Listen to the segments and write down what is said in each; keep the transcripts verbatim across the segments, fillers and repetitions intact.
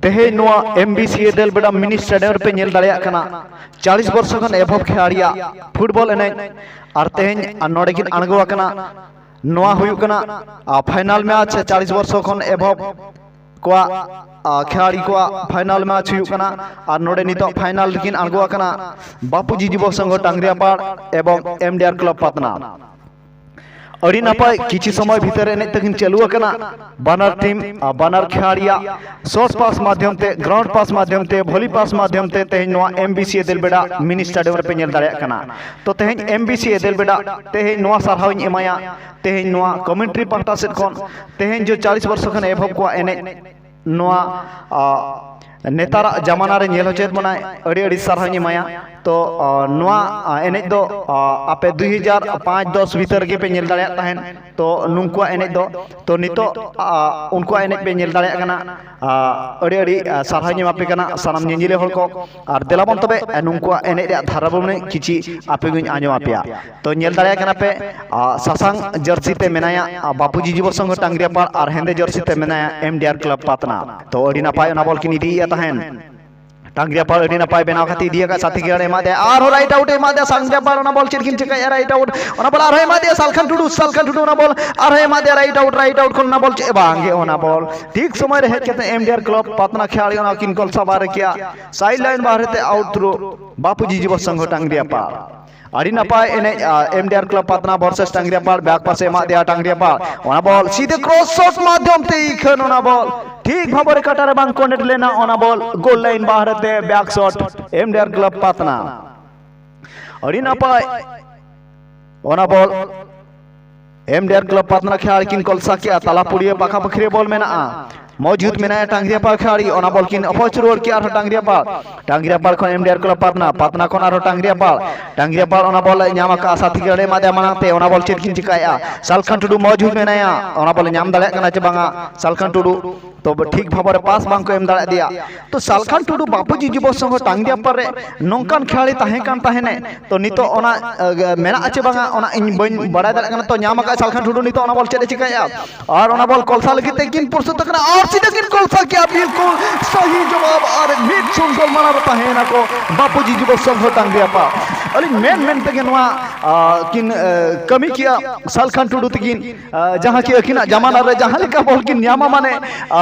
ᱛᱮᱦᱮᱧ ᱱᱚᱣᱟ M B C ᱮ ᱫᱮᱞᱵᱮᱰᱟ ᱢᱤᱱᱤ stadium ᱨᱮᱯᱮ ᱧᱮᱞ ᱫᱟᱲᱮᱭᱟᱜ ᱠᱟᱱᱟ, ᱪᱟᱞᱤᱥ ᱵᱚᱨᱥᱚ ᱠᱷᱚᱱ ᱮᱵᱷᱚᱵ ᱠᱷᱮᱞᱟᱲᱤᱭᱟᱜ ᱯᱷᱩᱴᱵᱚᱞ ᱮᱱᱮᱡ᱾ ᱟᱨ ᱛᱮᱦᱮᱧ ᱱᱚᱰᱮ ᱠᱤᱱ ᱟᱬᱜᱚ ᱟᱠᱟᱱᱟ, ᱱᱚᱣᱟ ᱦᱩᱭᱩᱜ ᱠᱟᱱᱟ ᱯᱷᱟᱭᱱᱟᱞ ᱢᱮᱪ, ᱪᱟᱞᱤᱥ ᱵᱚᱨᱥᱚ ᱠᱷᱚᱱ ᱮᱵᱷᱚᱵ ᱠᱚᱣᱟᱜ ᱠᱷᱮᱞᱟᱲᱤ ᱠᱚᱣᱟᱜ ᱯᱷᱟᱭᱱᱟᱞ ᱢᱮᱪ ᱦᱩᱭᱩᱜ ᱠᱟᱱᱟ᱾ ᱟᱨ ᱱᱚᱰᱮ ᱱᱤᱛᱚᱜ ᱯᱷᱟᱭᱱᱟᱞ ᱨᱮᱠᱤᱱ ᱟᱬᱜᱚ ᱟᱠᱟᱱᱟ ᱵᱟᱯᱩᱡᱤ ᱡᱩᱵᱚ ᱥᱚᱝᱜᱷᱚ ᱴᱟᱝᱜᱽᱨᱤᱭᱟᱯᱟᱲ ᱮᱵᱚᱝ ᱮᱢ ᱰᱤ ᱟᱨ ᱠᱞᱟᱵᱽ ᱯᱟᱛᱱᱟ᱾ ᱟᱹᱰᱤ ᱱᱟᱯᱟᱭ ᱠᱤᱪᱷᱩ ᱥᱚᱢᱚᱭ ᱵᱷᱤᱛᱟᱹᱨ ᱮᱱᱮᱡ ᱛᱟᱹᱠᱤᱱ ᱪᱟᱹᱞᱩ ᱟᱠᱟᱱᱟ᱾ ᱵᱟᱱᱟᱨ ᱴᱤᱢ ᱟᱨ ᱵᱟᱱᱟᱨ ᱠᱷᱮᱞᱟᱲᱤᱭᱟᱜ ᱥᱚᱨᱴ ᱯᱟᱥ ᱢᱟᱫᱽᱫᱷᱚᱢ ᱛᱮ, ᱜᱨᱟᱣᱩᱱᱰ ᱯᱟᱥ ᱢᱟᱫᱽᱫᱷᱚᱢ ᱛᱮ, ᱵᱷᱚᱞᱤ ᱯᱟᱥ ᱢᱟᱫᱽᱫᱷᱚᱢ ᱛᱮ ᱛᱮᱦᱮᱧ ᱱᱚᱣᱟ ᱮᱢ ᱵᱤ ᱥᱤ ᱮ ᱫᱮᱞᱵᱮᱰᱟ ᱢᱤᱱᱤ ᱥᱴᱮᱰᱤᱭᱟᱢ ᱨᱮᱯᱮ ᱧᱮᱞ ᱫᱟᱲᱮᱭᱟᱜ ᱠᱟᱱᱟ᱾ ᱛᱚ ᱛᱮᱦᱮᱧ ᱮᱢ ᱵᱤ ᱥᱤ ᱮ ᱫᱮᱞᱵᱮᱰᱟ ᱛᱮᱦᱮᱧ ᱱᱚᱣᱟ ᱥᱟᱨᱦᱟᱣ ᱤᱧ ᱮᱢᱟᱭᱟ, ᱛᱮᱦᱮᱧ ᱱᱚᱣᱟ ᱠᱚᱢᱮᱱᱴᱨᱤ ᱯᱟᱦᱴᱟ ᱥᱮᱫ ᱠᱷᱚᱱ ᱛᱮᱦᱮᱧ ᱡᱮ ᱪᱟᱞᱤᱥ ᱵᱚᱨᱥᱚ ᱠᱷᱚᱱ ᱮᱵᱷᱚᱵ ᱠᱚᱣᱟᱜ ᱮᱱᱮᱡ ᱱᱚᱣᱟ ᱱᱮᱛᱟᱨᱟᱜ ᱡᱟᱢᱟᱱᱟ ᱨᱮ ᱧᱮᱞ ᱦᱚᱪᱚᱭᱮᱫ ᱵᱚᱱᱟᱭ, ᱟᱹᱰᱤ ᱟᱹᱰᱤ ᱥᱟᱨᱦᱟᱣ ᱤᱧ ᱮᱢᱟᱭᱟ᱾ ᱛᱚ ᱱᱚᱣᱟ ᱮᱱᱮᱡ ᱫᱚ ᱟᱯᱮ ᱫᱩᱭ ᱦᱟᱡᱟᱨ ᱯᱟᱸᱪ ᱫᱚᱥ ᱵᱷᱤᱛᱟᱹᱨ ᱨᱮᱜᱮ ᱯᱮ ᱧᱮᱞ ᱫᱟᱲᱮᱭᱟᱜ ᱛᱟᱦᱮᱸᱫ᱾ ᱛᱚ ᱱᱩᱠᱩᱣᱟᱜ ᱮᱱᱮᱡ ᱫᱚ, ᱛᱚ ᱱᱤᱛᱚᱜ ᱩᱱᱠᱩᱣᱟᱜ ᱮᱱᱮᱡ ᱯᱮ ᱧᱮᱞ ᱫᱟᱲᱮᱭᱟᱜ ᱠᱟᱱᱟ᱾ ᱟᱹᱰᱤ ᱟᱹᱰᱤ ᱥᱟᱨᱦᱟᱣ ᱤᱧ ᱮᱢᱟ ᱯᱮ ᱠᱟᱱᱟ ᱥᱟᱱᱟᱢ ᱧᱮᱧᱮᱞᱤᱭᱟᱹ ᱦᱚᱲ ᱠᱚ᱾ ᱟᱨ ᱫᱮᱞᱟ ᱵᱚᱱ ᱛᱚᱵᱮ ᱱᱩᱠᱩᱣᱟᱜ ᱮᱱᱮᱡ ᱨᱮᱭᱟᱜ ᱫᱷᱟᱨᱟ ᱵᱚᱱ ᱠᱤᱪᱷᱤ ᱟᱯᱮ ᱜᱤᱧ ᱟᱸᱡᱚᱢ ᱟᱯᱮᱭᱟ᱾ ᱛᱚ ᱧᱮᱞ ᱫᱟᱲᱮᱭᱟᱜ ᱠᱟᱱᱟ ᱯᱮ, ᱥᱟᱥᱟᱝ ᱡᱟᱹᱨᱥᱤ ᱛᱮ ᱢᱮᱱᱟᱭᱟ ᱵᱟᱯᱩᱡᱤ ᱡᱩᱵᱚ ᱥᱚᱝᱜᱷᱚ ᱴᱟᱝᱜᱽᱨᱤᱭᱟᱯᱟᱲ ᱟᱨ ᱦᱮᱸᱫᱮ ᱡᱟᱹᱨᱥᱤ ᱛᱮ ᱢᱮᱱᱟᱭᱟ ᱮᱢ ᱰᱤ ᱟᱨ ᱠᱞᱟᱵᱽ ᱯᱟᱛᱱᱟ᱾ ᱛᱚ ᱟᱹᱰᱤ ᱱᱟᱯᱟᱭ ᱚᱱᱟ ᱵᱚᱞ ᱠᱤᱱ ᱤᱫᱤᱭᱮᱫ ᱛᱟᱦᱮᱱ᱾ ᱴᱟᱝᱜᱽᱨᱤᱭᱟᱯᱟᱲ ᱟᱹᱰᱤ ᱱᱟᱯᱟᱭ ᱵᱮᱱᱟᱣ ᱠᱟᱛᱮ ᱤᱫᱤ ᱟᱠᱟᱫ, ᱥᱟᱛᱷᱤ ᱠᱷᱮᱞᱟᱲᱤ ᱮᱢᱟᱫᱮᱭᱟ, ᱟᱨᱦᱚᱸ ᱨᱟᱭᱤᱴ ᱟᱣᱩᱴ ᱮ ᱮᱢᱟᱫᱮᱭᱟ ᱴᱟᱝᱜᱽᱨᱤᱭᱟᱯᱟᱲ᱾ ᱚᱱᱟ ᱵᱚᱞ ᱪᱮᱫ ᱠᱤᱱ ᱪᱤᱠᱟᱹᱭᱟ? Right out. ᱚᱱᱟ ᱵᱚᱞ ᱟᱨᱦᱚᱸ ᱮᱢᱟᱫᱮᱭᱟ ᱥᱟᱞᱠᱷᱟᱱ ᱴᱩᱰᱩ, ᱥᱟᱞᱠᱷᱟᱱ ᱴᱩᱰᱩ ᱚᱱᱟ ᱵᱚᱞ ᱟᱨᱦᱚᱸ ᱮᱢᱟᱫᱮᱭᱟ ᱨᱟᱭᱤᱴ ᱟᱣᱩᱴ, ᱨᱟᱭᱤᱴ ᱟᱣᱩᱴ ᱠᱷᱚᱱ ᱚᱱᱟ ᱵᱚᱞ ᱪᱮᱫ ᱵᱟᱝ ᱜᱮ, ᱚᱱᱟ ᱵᱚᱞ ᱴᱷᱤᱠ ᱥᱚᱢᱚᱭ ᱨᱮ ᱦᱮᱡ ᱠᱟᱛᱮ ᱮᱢ ᱰᱤ ᱟᱨ ᱠᱞᱟᱵᱽ ᱯᱟᱛᱱᱟ ᱠᱷᱮᱞᱟᱲᱤ ᱚᱱᱟ ᱠᱤᱱ ᱠᱚᱞᱥᱟ ᱵᱟᱦᱨᱮ ᱠᱮᱭᱟ᱾ ᱥᱟᱭᱤᱰ ᱞᱟᱭᱤᱱ ᱵᱟᱦᱨᱮ ᱛᱮ ᱟᱣᱩᱴ ᱛᱷᱨᱳ ᱵᱟᱯᱩᱡᱤ ᱡᱩᱵᱚ ᱥᱚᱝᱜᱷᱚ ᱴᱟᱝᱜᱽᱨᱤᱭᱟᱯᱟᱲ᱾ ᱟᱹᱰᱤ ᱱᱟᱯᱟᱭ ᱮᱱᱮᱡ ᱮᱢ ᱰᱤ ᱟᱨ ᱠᱞᱟᱵᱽ ᱯᱟᱛᱱᱟ ᱵᱷᱟᱨᱥᱮᱥ ᱴᱟᱝᱜᱽᱨᱤᱭᱟᱯᱟᱲ᱾ ᱵᱮᱠ ᱯᱟᱥᱮ ᱮᱢᱟᱜ ᱫᱮᱭᱟ ᱴᱟᱝᱜᱽᱨᱤᱭᱟᱯᱟᱲ, ᱚᱱᱟ ᱵᱚᱞ ᱥᱤᱫᱷᱟᱹ ᱠᱨᱚᱥ ᱥᱚᱴ ᱢᱟᱫᱽᱫᱷᱚᱢ ᱛᱮ ᱤᱠᱷᱟᱹᱱ ᱚᱱᱟ ᱵᱚᱞ ᱴᱷᱤᱠ ᱵᱷᱟᱵᱚᱨᱮ ᱠᱟᱴᱟᱨᱮ ᱵᱟᱝ ᱠᱚᱱᱮᱠᱴ ᱞᱮᱱᱟ᱾ ᱚᱱᱟ ᱵᱚᱞ ᱜᱳᱞ ᱞᱟᱭᱤᱱ ᱵᱟᱦᱨᱮ ᱛᱮ ᱵᱮᱠ ᱥᱚᱴ ᱮᱢ ᱰᱤ ᱟᱨ ᱠᱞᱟᱵᱽ ᱯᱟᱛᱱᱟ᱾ ᱟᱹᱰᱤ ᱱᱟᱯᱟᱭ ᱚᱱᱟ ᱵᱚᱞ ᱮᱢ ᱰᱤ ᱟᱨ ᱠᱞᱟᱵᱽ ᱯᱟᱛᱱᱟ ᱠᱷᱮᱞᱟᱲᱤ ᱠᱤᱱ ᱠᱚᱞᱥᱟ ᱠᱮᱜᱼᱟ᱾ ᱛᱟᱞᱟ ᱯᱩᱲᱤᱭᱟᱹ ᱯᱟᱠᱷᱟ ᱯᱟᱹᱠᱷᱨᱤ ᱵᱚᱞ ᱢᱮᱱᱟᱜᱼᱟ᱾ ᱢᱚᱡᱩᱫ ᱢᱮᱱᱟᱭᱟ ᱴᱟᱝᱜᱽᱨᱤᱭᱟᱯᱟᱲ ᱠᱷᱮᱞᱟᱲᱤ, ᱚᱱᱟ ᱵᱚᱞ ᱠᱤᱱ ᱚᱯᱚᱪ ᱨᱩᱣᱟᱹᱲ ᱠᱮᱜᱼᱟ ᱟᱨᱦᱚᱸ ᱴᱟᱝᱜᱽᱨᱤᱭᱟᱯᱟᱲ᱾ ᱴᱟᱝᱜᱽᱨᱤᱭᱟᱯᱟᱲ ᱠᱷᱚᱱ ᱮᱢ ᱰᱤ ᱟᱨ ᱠᱞᱟᱵᱽ ᱯᱟᱛᱱᱟ, ᱯᱟᱛᱱᱟ ᱠᱷᱚᱱ ᱟᱨᱦᱚᱸ ᱴᱟᱝᱜᱽᱨᱤᱭᱟᱯᱟᱲ᱾ ᱴᱟᱝᱜᱽᱨᱤᱭᱟᱯᱟᱲ ᱚᱱᱟ ᱵᱚᱞ ᱮ ᱧᱟᱢ ᱟᱠᱟᱫᱼᱟ, ᱥᱟᱛᱷᱤ ᱠᱷᱮᱞᱟᱲᱤ ᱮᱢᱟᱫᱮᱭᱟ ᱢᱟᱲᱟᱝ ᱛᱮ, ᱚᱱᱟ ᱵᱚᱞ ᱪᱮᱫ ᱠᱤᱱ ᱪᱤᱠᱟᱹᱭᱮᱫᱼᱟ? ᱥᱟᱞᱠᱷᱟᱱ ᱴᱩᱰᱩ ᱢᱚᱡᱩᱫ ᱢᱮᱱᱟᱭᱟ, ᱚᱱᱟ ᱵᱚᱞ ᱮ ᱧᱟᱢ ᱫᱟᱲᱮᱭᱟᱜ ᱠᱟᱱᱟ ᱪᱮ ᱵᱟᱝᱟ? ᱥᱟᱞᱠᱷᱟᱱ ᱴᱩᱰᱩ ᱛᱚᱵᱮ ᱴᱷᱤᱠ ᱵᱷᱟᱵᱚᱨᱮ ᱯᱟᱥ ᱵᱟᱝ ᱠᱚ ᱮᱢ ᱫᱟᱲᱮᱭᱟᱫᱮᱭᱟ᱾ ᱛᱚ ᱥᱟᱞᱠᱷᱟᱱ ᱴᱩᱰᱩ ᱵᱟᱯᱩᱡᱤ ᱡᱩᱵᱚ ᱥᱚᱝᱜᱷᱚ ᱴᱟᱝᱜᱽᱨᱤᱭᱟᱯᱟᱲ ᱨᱮ ᱱᱚᱝᱠᱟᱱ ᱠᱷᱮᱞᱟᱲᱤ ᱛᱟᱦᱮᱸ ᱠᱟᱱ ᱛᱟᱦᱮᱱᱮ, ᱛᱚ ᱱᱤᱛᱚᱜ ᱚᱱᱟ ᱢᱮᱱᱟᱜᱼᱟ ᱪᱮ ᱵᱟᱝᱟ, ᱚᱱᱟ ᱤᱧ ᱵᱟᱹᱧ ᱵᱟᱲᱟᱭ ᱫᱟᱲᱮᱭᱟᱜ ᱠᱟᱱᱟ᱾ ᱛᱚ ᱧᱟᱢ ᱟᱠᱟᱫ ᱥᱟᱞᱠᱷᱟᱱ ᱴᱩᱰᱩ, ᱱᱤᱛᱚᱜ ᱚᱱᱟ ᱵᱚᱞ ᱪᱮᱫ ᱮ ᱪᱤᱠᱟᱹᱭᱮᱫᱼᱟ? ᱟᱨ ᱚᱱᱟ ᱵᱚᱞ ᱠᱚᱞᱥᱟ ᱞᱟᱹᱜᱤᱫ ᱛᱮ ᱠᱤᱱ ᱯᱨᱚᱥᱛᱩᱛ ᱟᱠᱟᱱᱟ, ᱟᱨ ᱥᱤᱫᱷᱟᱹ ᱠᱤᱱ ᱠᱚᱞᱥᱟ ᱠᱮᱜᱼᱟ, ᱵᱤᱞᱠᱩᱞ ᱥᱟᱹᱦᱤ ᱡᱚᱵᱟᱵ ᱟᱨ ᱢᱤᱫ ᱥᱩᱱ ᱜᱳᱞ ᱢᱟᱲᱟᱝ ᱨᱮ ᱛᱟᱦᱮᱸᱭᱮᱱᱟ ᱠᱚ ᱵᱟᱯᱩᱡᱤ ᱡᱩᱵᱚ ᱥᱚᱝᱜᱷᱚ ᱴᱟᱝᱜᱽᱨᱤᱭᱟᱯᱟᱲ᱾ ᱟᱹᱞᱤᱧ ᱢᱮᱱ ᱢᱮᱱ ᱛᱮᱜᱮ ᱱᱚᱣᱟ, ᱟ, ᱠᱤᱱ, ᱮ, ᱠᱟᱹᱢᱤ ᱠᱮᱜᱼᱟ ᱥᱟᱞᱠᱷᱟᱱ ᱴᱩᱰᱩ ᱛᱤᱠᱤᱱ, ᱟ, ᱡᱟᱦᱟᱸ ᱠᱤ ᱟᱹᱠᱤᱱᱟᱜ ᱡᱟᱢᱟᱱᱟ ᱨᱮ ᱡᱟᱦᱟᱸ ᱞᱮᱠᱟ ᱵᱚᱞ ᱠᱤᱱ ᱧᱟᱢᱟ, ᱢᱟᱱᱮ, ᱟ,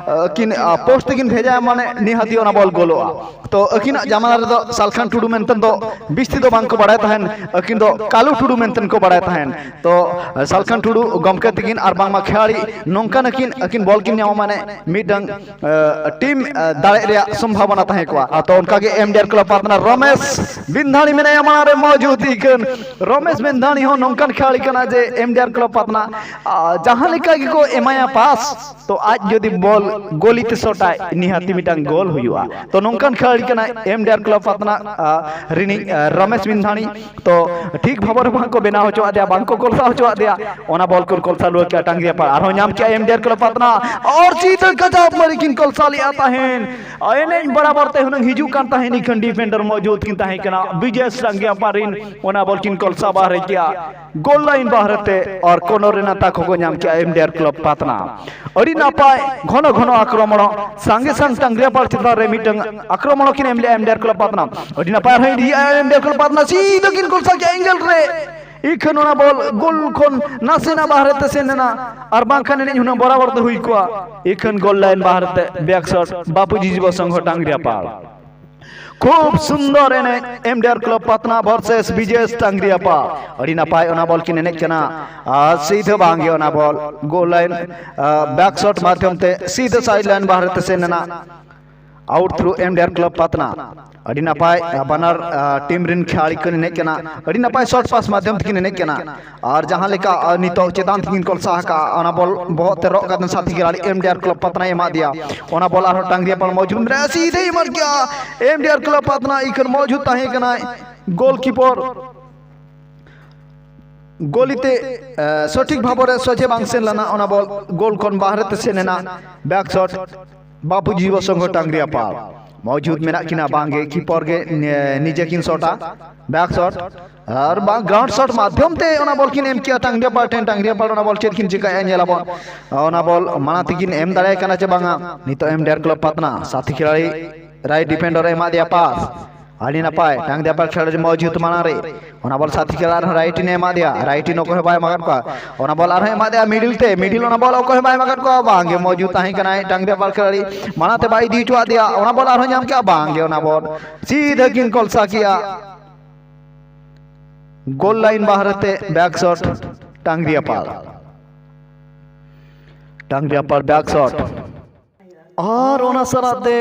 ᱟ, ᱠᱤᱱ, ᱟ, ᱯᱳᱥᱴ ᱛᱮᱠᱤᱱ ᱵᱷᱮᱡᱟᱭᱟ, ᱢᱟᱱᱮ ᱱᱤᱦᱟᱹᱛᱤ ᱚᱱᱟ ᱵᱚᱞ ᱜᱳᱞᱚᱜᱼᱟ᱾ ᱛᱚ ᱟᱹᱠᱤᱱᱟᱜ ᱡᱟᱢᱟᱱᱟ ᱨᱮᱫᱚ ᱥᱟᱞᱠᱷᱟᱱ ᱴᱩᱰᱩ ᱢᱮᱱᱛᱮ ᱫᱚ ᱵᱤᱥᱛᱤ ᱫᱚ ᱵᱟᱝ ᱠᱚ ᱵᱟᱲᱟᱭ ᱛᱟᱦᱮᱱ, ᱟᱹᱠᱤᱱ ᱫᱚ ᱠᱟᱞᱩ ᱴᱩᱰᱩ ᱢᱮᱱᱛᱮ ᱠᱚ ᱵᱟᱲᱟᱭ ᱛᱟᱦᱮᱱ᱾ ᱛᱚ ᱥᱟᱞᱠᱷᱟᱱ ᱴᱩᱰᱩ ᱜᱚᱢᱠᱮ ᱛᱤᱠᱤᱱ ᱟᱨ ᱵᱟᱝᱢᱟ ᱠᱷᱮᱞᱟᱲᱤ ᱱᱚᱝᱠᱟᱱ ᱟᱹᱠᱤᱱ, ᱟᱹᱠᱤᱱ ᱵᱚᱞ ᱠᱤᱱ ᱧᱟᱢᱟ, ᱢᱟᱱᱮ ᱢᱤᱫᱴᱟᱝ, ᱟ, ᱴᱤᱢ, ᱟ, ᱫᱟᱲᱮᱜ ᱨᱮᱭᱟᱜ ᱥᱚᱢᱵᱷᱟᱵᱚᱱᱟ ᱛᱟᱦᱮᱸ ᱠᱚᱜᱼᱟ᱾ ᱟᱨ ᱛᱚ ᱚᱱᱠᱟᱜᱮ ᱮᱢ ᱰᱤ ᱟᱨ ᱠᱞᱟᱵᱽ ᱯᱟᱛᱱᱟ ᱨᱚᱢᱮᱥ ᱵᱤᱱᱫᱷᱟᱱᱤ ᱢᱮᱱᱟᱭᱟ ᱢᱟᱲᱟᱝ ᱨᱮ ᱢᱚᱡᱩᱫ᱾ ᱤᱠᱷᱟᱹᱱ ᱨᱚᱢᱮᱥ ᱵᱤᱱᱫᱷᱟᱱᱤ ᱦᱚᱸ ᱱᱚᱝᱠᱟᱱ ᱠᱷᱮᱞᱟᱲᱤ ᱠᱟᱱᱟ ᱡᱮ ᱮᱢ ᱰᱤ ᱟᱨ ᱠᱞᱟᱵᱽ ᱯᱟᱛᱱᱟ, ᱟ, ᱡᱟᱦᱟᱸ ᱞᱮᱠᱟ ᱜᱮᱠᱚ ᱮᱢᱟᱭᱟ ᱯᱟᱥ, ᱛᱚ ᱟᱡ ᱡᱩᱫᱤ ᱵᱚᱞ ᱜᱳᱞᱤ ᱛᱮ ᱥᱚᱴᱟᱭ, ᱱᱤᱦᱟᱹᱛᱤ ᱢᱤᱫᱴᱟᱝ ᱜᱳᱞ ᱦᱩᱭᱩᱜᱼᱟ᱾ ᱛᱚ ᱱᱚᱝᱠᱟᱱ ᱠᱷᱮᱞᱟᱲᱤ ᱠᱟᱱᱟᱭ ᱮᱢ ᱰᱤ ᱟᱨ ᱠᱞᱟᱵᱽ ᱯᱟᱛᱱᱟ, ᱟ, ᱨᱤᱱᱤᱡ, ᱟ, ᱨᱚᱢᱮᱥ ᱵᱤᱱᱫᱷᱟᱱᱤ᱾ ᱛᱚ ᱴᱷᱤᱠ ᱵᱷᱟᱵᱚᱨ ᱵᱟᱝ ᱠᱚ ᱵᱮᱱᱟᱣ ᱦᱚᱪᱚᱣᱟᱫ ᱫᱮᱭᱟ, ᱵᱟᱝ ᱠᱚ ᱠᱚᱞᱥᱟ ᱦᱚᱪᱚᱣᱟᱫ ᱫᱮᱭᱟ᱾ ᱚᱱᱟ ᱵᱚᱞ ᱠᱚ ᱠᱚᱞᱥᱟ ᱞᱩᱣᱟᱹ ᱠᱮᱜᱼᱟ ᱴᱟᱝᱜᱽᱨᱤᱭᱟᱯᱟᱲ᱾ ᱟᱨᱦᱚᱸ ᱧᱟᱢ ᱠᱮᱜᱼᱟ ᱮᱢ ᱰᱤ ᱟᱨ ᱠᱞᱟᱵᱽ ᱯᱟᱛᱱᱟ᱾ ᱟᱨ ᱪᱤᱛᱟᱹ ᱠᱟᱡᱟᱵ ᱢᱟᱹᱨᱤ ᱠᱤᱱ ᱠᱚᱞᱥᱟ ᱞᱮᱜᱼᱟ ᱛᱟᱦᱮᱱ᱾ ᱮᱱᱮᱡ ᱵᱟᱨᱟᱵᱚᱨ ᱛᱮ ᱦᱩᱱᱟᱹᱝ ᱦᱤᱡᱩᱜ ᱠᱟᱱ ᱛᱟᱦᱮᱱ, ᱤᱠᱷᱟᱹᱱ ᱰᱤᱯᱷᱮᱱᱰᱟᱨ ᱢᱚᱡᱩᱫ ᱠᱤᱱ ᱛᱟᱦᱮᱸ ᱠᱟᱱᱟ ᱵᱤᱡᱮᱥ ᱴᱟᱝᱜᱽᱨᱤᱭᱟᱯᱟᱲ ᱨᱤᱱ᱾ ᱚᱱᱟ ᱵᱚᱞ ᱠᱤᱱ ᱠᱚᱞᱥᱟ ᱵᱟᱦᱨᱮ ᱠᱮᱜᱼᱟ᱾ ᱜᱳᱞ ᱞᱟᱭᱤᱱ ᱵᱟᱦᱨᱮ ᱛᱮ ᱟᱨ ᱠᱚᱨᱱᱚᱨ ᱨᱮᱱᱟᱜ ᱛᱟᱠᱚ ᱠᱚ ᱧᱟᱢ ᱠᱮᱜᱼᱟ ᱮᱢ ᱰᱤ ᱟᱨ ᱠᱞᱟᱵᱽ ᱯᱟᱛᱱᱟ᱾ ᱟᱹᱰᱤ ᱱᱟᱯᱟᱭ ᱜᱷᱚᱱᱚ ᱜᱷᱚᱱᱚ ᱟᱠᱨᱚᱢᱚᱬ, ᱥᱟᱸᱜᱮ ᱥᱟᱝ ᱴᱟᱝᱜᱽᱨᱤᱭᱟᱯᱟᱲ ᱪᱮᱛᱟᱱ ᱨᱮ ᱢᱤᱫᱴᱟᱝ ᱟᱠᱨᱚᱢᱚᱬ ᱠᱤᱱ ᱮᱢ ᱞᱮᱜᱼᱟ ᱮᱢ ᱰᱤ ᱟᱨ ᱠᱞᱟᱵᱽ ᱯᱟᱛᱱᱟ᱾ ᱟᱹᱰᱤ ᱱᱟᱯᱟᱭ ᱟᱨᱦᱚᱸ ᱤᱫᱤᱭᱮᱜᱼᱟ ᱮᱢ ᱰᱤ ᱟᱨ ᱠᱞᱟᱵᱽ ᱯᱟᱛᱱᱟ, ᱥᱤᱫᱷᱟᱹ ᱠᱤᱱ ᱠᱚᱞᱥᱟ ᱠᱮᱜᱼᱟ ᱮᱝᱜᱮᱞ ᱨᱮ᱾ ᱤᱠᱷᱟᱹᱱ ᱚᱱᱟ ᱵᱚᱞ ᱜᱳᱞ ᱠᱷᱚᱱ ᱱᱟᱥᱮᱱᱟᱜ ᱵᱟᱦᱨᱮ ᱛᱮ ᱥᱮᱱ ᱮᱱᱟ, ᱟᱨ ᱵᱟᱝᱠᱷᱟᱱ ᱮᱱᱮᱡ ᱦᱩᱱᱟᱹᱝ ᱵᱚᱨᱟᱵᱚᱨ ᱫᱚ ᱦᱩᱭ ᱠᱚᱜᱼᱟ᱾ ᱤᱠᱷᱟᱹᱱ ᱜᱳᱞ ᱞᱟᱭᱤᱱ ᱵᱟᱦᱨᱮ ᱛᱮ ᱵᱮᱠ ᱥᱚᱴ, ᱵᱟᱯᱩᱡᱤ ᱡᱩᱵᱚ ᱥᱚᱝᱜᱷᱚ ᱴᱟᱝᱜᱽᱨᱤᱭᱟᱯᱟᱲ᱾ ᱠᱷᱩᱵ ᱥᱩᱱᱫᱚᱨ ᱮᱱᱮᱡ ᱮᱢ ᱰᱤ ᱟᱨ ᱠᱞᱟᱵᱽ ᱯᱟᱛᱱᱟ ᱵᱷᱟᱨᱥᱮᱥ ᱵᱤᱡᱮᱥ ᱴᱟᱝᱜᱽᱨᱤᱭᱟᱯᱟᱲ᱾ ᱟᱹᱰᱤ ᱱᱟᱯᱟᱭ ᱚᱱᱟ ᱵᱚᱞ ᱠᱤᱱ ᱮᱱᱮᱡ ᱠᱟᱱᱟ, ᱟᱨ ᱥᱤᱫᱷᱟᱹ ᱵᱟᱝ ᱜᱮ ᱚᱱᱟ ᱵᱚᱞ ᱜᱳᱞ ᱞᱟᱭᱤᱱ, ᱟ, ᱵᱮᱠ ᱥᱚᱴ ᱢᱟᱫᱽᱫᱷᱚᱢ ᱛᱮ ᱥᱤᱫᱷᱟᱹ ᱥᱟᱭᱤᱰ ᱞᱟᱭᱤᱱ ᱵᱟᱦᱨᱮ ᱛᱮ ᱥᱮᱱ ᱮᱱᱟ᱾ ᱟᱣᱩᱴ ᱛᱷᱨᱩ ᱮᱢ ᱰᱤ ᱟᱨ ᱠᱞᱟᱵᱽ ᱯᱟᱛᱱᱟ᱾ ᱟᱹᱰᱤ ᱱᱟᱯᱟᱭ, ᱟ, ᱵᱟᱱᱟᱨ, ᱟ, ᱴᱤᱢ ᱨᱮᱱ ᱠᱷᱤᱞᱟᱲᱤ ᱠᱤᱱ ᱮᱱᱮᱡ ᱠᱟᱱᱟ᱾ ᱟᱹᱰᱤ ᱱᱟᱯᱟᱭ ᱥᱚᱨᱴ ᱯᱟᱥ ᱢᱟᱫᱽᱫᱷᱚᱢ ᱛᱮᱠᱤᱱ ᱮᱱᱮᱡ ᱠᱟᱱᱟ᱾ ᱟᱨ ᱡᱟᱦᱟᱸ ᱞᱮᱠᱟ, ᱟ, ᱱᱤᱛᱚᱜ ᱪᱮᱛᱟᱱ ᱛᱮᱠᱤᱱ ᱠᱚᱞᱥᱟ ᱟᱠᱟᱜᱼᱟ, ᱚᱱᱟ ᱵᱚᱞ ᱵᱚᱦᱚᱜ ᱛᱮ ᱨᱚᱜ ᱠᱟᱛᱮ ᱥᱟᱛᱷᱤ ᱠᱷᱤᱞᱟᱲᱤ ᱮᱢ ᱰᱤ ᱟᱨ ᱠᱞᱟᱵᱽ ᱯᱟᱛᱱᱟᱭ ᱮᱢᱟ ᱫᱮᱭᱟ᱾ ᱚᱱᱟ ᱵᱚᱞ ᱟᱨᱦᱚᱸ ᱴᱟᱝᱜᱽᱨᱤᱭᱟᱯᱟᱲ ᱢᱚᱡᱩᱫ ᱨᱮ ᱥᱤᱫᱷᱟᱹᱭ ᱮᱢᱟᱫ ᱜᱮᱭᱟ᱾ ᱮᱢ ᱰᱤ ᱟᱨ ᱠᱞᱟᱵᱽ ᱯᱟᱛᱱᱟ ᱤᱠᱷᱟᱹᱱ ᱢᱚᱡᱩᱫ ᱛᱟᱦᱮᱸ ᱠᱟᱱᱟᱭ ᱜᱳᱞᱠᱤᱯᱚᱨ᱾ ᱜᱳᱞᱤᱛᱮ, ᱮ, ᱥᱚᱴᱷᱤᱠ ᱵᱷᱟᱵᱚᱨᱮ ᱥᱚᱡᱷᱮ ᱵᱟᱝ ᱥᱮᱱ ᱞᱮᱱᱟ, ᱚᱱᱟ ᱵᱚᱞ ᱜᱳᱞ ᱠᱷᱚᱱ ᱵᱟᱦᱨᱮ ᱛᱮ ᱥᱮᱱ ᱮᱱᱟ᱾ ᱵᱮᱠ ᱥᱚᱴ, ᱵᱟᱯᱩᱡᱤ ᱡᱩᱵᱚ ᱥᱚᱝᱜᱷᱚ ᱴᱟᱝᱜᱽᱨᱤᱭᱟᱯᱟᱲ᱾ ᱢᱚᱡᱩᱫ ᱢᱮᱱᱟᱜ ᱠᱤᱱᱟ, ᱵᱟᱝᱜᱮ ᱠᱤᱯᱚᱨ ᱜᱮ ᱱᱤ-, ᱱᱤᱡᱮ ᱠᱤᱱ ᱥᱚᱴᱟ, ᱵᱮᱠ ᱥᱚᱴ ᱟᱨ ᱵᱟᱝ ᱜᱨᱟᱣᱩᱱᱰ ᱥᱚᱴ ᱢᱟᱫᱽᱫᱷᱚᱢ ᱛᱮ ᱚᱱᱟ ᱵᱚᱞ ᱠᱤᱱ ᱮᱢ ᱠᱮᱜᱼᱟ ᱴᱟᱝᱜᱽᱨᱤᱭᱟᱯᱟᱲ ᱴᱷᱮᱱ᱾ ᱴᱟᱝᱜᱽᱨᱤᱭᱟᱯᱟᱲ ᱚᱱᱟ ᱵᱚᱞ ᱪᱮᱫ ᱠᱤᱱ ᱪᱤᱠᱟᱹᱭᱟ ᱧᱮᱞ ᱟᱵᱚᱱ᱾ ᱚᱱᱟ ᱵᱚᱞ ᱢᱟᱲᱟᱝ ᱛᱮᱠᱤᱱ ᱮᱢ ᱫᱟᱲᱮᱭᱟᱭ ᱠᱟᱱᱟ ᱪᱮ ᱵᱟᱝᱟ? ᱱᱤᱛᱚᱜ ᱮᱢ ᱰᱮᱨ ᱠᱞᱟᱵᱽ ᱯᱟᱛᱱᱟ ᱥᱟᱛᱷᱤ ᱠᱷᱤᱞᱟᱲᱤ ᱨᱟᱭᱤᱴ ᱰᱤᱯᱷᱮᱱᱰᱟᱨ ᱮ ᱮᱢᱟ ᱫᱮᱭᱟ ᱯᱟᱥ᱾ ᱟᱹᱰᱤ ᱱᱟᱯᱟᱭ ᱴᱟᱝᱜᱽᱨᱤᱭᱟᱯᱟᱲ ᱠᱷᱤᱞᱟᱲᱤ ᱢᱚᱡᱩᱫ ᱢᱟᱲᱟᱝ ᱨᱮ ᱚᱱᱟ ᱵᱚᱞ ᱥᱟᱛᱷᱤ ᱠᱷᱤᱞᱟᱲᱤ ᱟᱨᱦᱚᱸ ᱨᱟᱭᱤᱴ ᱤᱱ ᱮ ᱮᱢᱟ ᱫᱮᱭᱟ᱾ ᱨᱟᱭᱤᱴ ᱤᱱ ᱚᱠᱚᱭ ᱦᱚᱸ ᱵᱟᱭ ᱮᱢᱟᱠᱟᱫ ᱠᱚᱣᱟ᱾ ᱚᱱᱟ ᱵᱚᱞ ᱟᱨᱦᱚᱸ ᱮᱢᱟ ᱫᱮᱭᱟ ᱢᱤᱰᱤᱞ ᱛᱮ, ᱢᱤᱰᱤᱞ ᱚᱱᱟ ᱵᱚᱞ ᱚᱠᱚᱭ ᱦᱚᱸ ᱵᱟᱭ ᱮᱢᱟᱠᱟᱫ ᱠᱚᱣᱟ᱾ ᱵᱟᱝᱜᱮ ᱢᱚᱡᱩᱫ ᱛᱟᱦᱮᱸ ᱠᱟᱱᱟᱭ ᱴᱟᱝᱜᱽᱨᱤᱭᱟᱯᱟᱲ ᱠᱷᱤᱞᱟᱲᱤ, ᱢᱟᱲᱟᱝ ᱛᱮ ᱵᱟᱭ ᱤᱫᱤ ᱦᱚᱪᱚᱣᱟᱫ ᱫᱮᱭᱟ᱾ ᱚᱱᱟ ᱵᱚᱞ ᱟᱨᱦᱚᱸ ᱧᱟᱢ ᱠᱮᱜᱼᱟ, ᱵᱟᱝᱜᱮ ᱚᱱᱟ ᱵᱚᱞ ᱥᱤᱫᱷᱟᱹ ᱠᱤᱱ ᱠᱚᱞᱥᱟ ᱠᱮᱜᱼᱟ᱾ ᱜᱳᱞ ᱞᱟᱭᱤᱱ ᱵᱟᱦᱨᱮ ᱛᱮ ᱵᱮᱠ ᱥᱚᱴ ᱴᱟᱝᱜᱽᱨᱤᱭᱟᱯᱟᱲ᱾ ᱴᱟᱝᱜᱽᱨᱤᱭᱟᱯᱟᱲ ᱵᱮᱠ ᱥᱚᱴ᱾ ᱟᱨ ᱚᱱᱟ ᱥᱟᱞᱟᱜ ᱛᱮ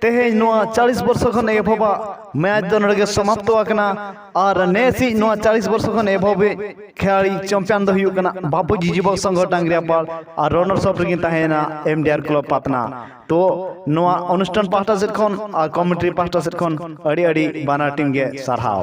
ᱛᱮᱦᱮᱧ ᱱᱚᱣᱟ ᱪᱟᱞᱤᱥ ᱵᱚᱨᱥᱚ ᱠᱷᱚᱱ ᱮᱦᱚᱵᱟᱜ ᱢᱮᱪ ᱫᱚ ᱱᱚᱰᱮ ᱜᱮ ᱥᱚᱢᱟᱯᱛᱚ ᱟᱠᱟᱱᱟ᱾ ᱟᱨ ᱱᱮᱥᱤᱡ ᱱᱚᱣᱟ ᱪᱟᱞᱤᱥ ᱵᱚᱨᱥᱚ ᱠᱷᱚᱱ ᱮᱦᱚᱵᱤᱡ ᱠᱷᱮᱞᱟᱲᱤ ᱪᱟᱢᱯᱤᱭᱟᱱ ᱫᱚ ᱦᱩᱭᱩᱜ ᱠᱟᱱᱟ ᱵᱟᱵᱩᱡᱤ ᱡᱩᱵᱚᱠ ᱥᱚᱝᱜᱷᱚ ᱴᱟᱝᱜᱽᱨᱤᱭᱟᱯᱟᱲ ᱟᱨ ᱨᱚᱱᱟᱨᱥ ᱟᱯ ᱨᱮᱠᱤᱱ ᱛᱟᱦᱮᱸᱭᱮᱱᱟ ᱮᱢ ᱰᱤ ᱟᱨ ᱠᱞᱟᱵᱽ ᱯᱟᱛᱱᱟ᱾ ᱛᱚ ᱱᱚᱣᱟ ᱚᱱᱩᱥᱴᱷᱟᱱ ᱯᱟᱦᱴᱟ ᱥᱮᱫ ᱠᱷᱚᱱ ᱟᱨ ᱠᱚᱢᱤᱴᱤ ᱯᱟᱦᱴᱟ ᱥᱮᱫ ᱠᱷᱚᱱ ᱟᱹᱰᱤ ᱟᱹᱰᱤ ᱵᱟᱱᱟᱨ ᱴᱤᱢ ᱜᱮ ᱥᱟᱨᱦᱟᱣ᱾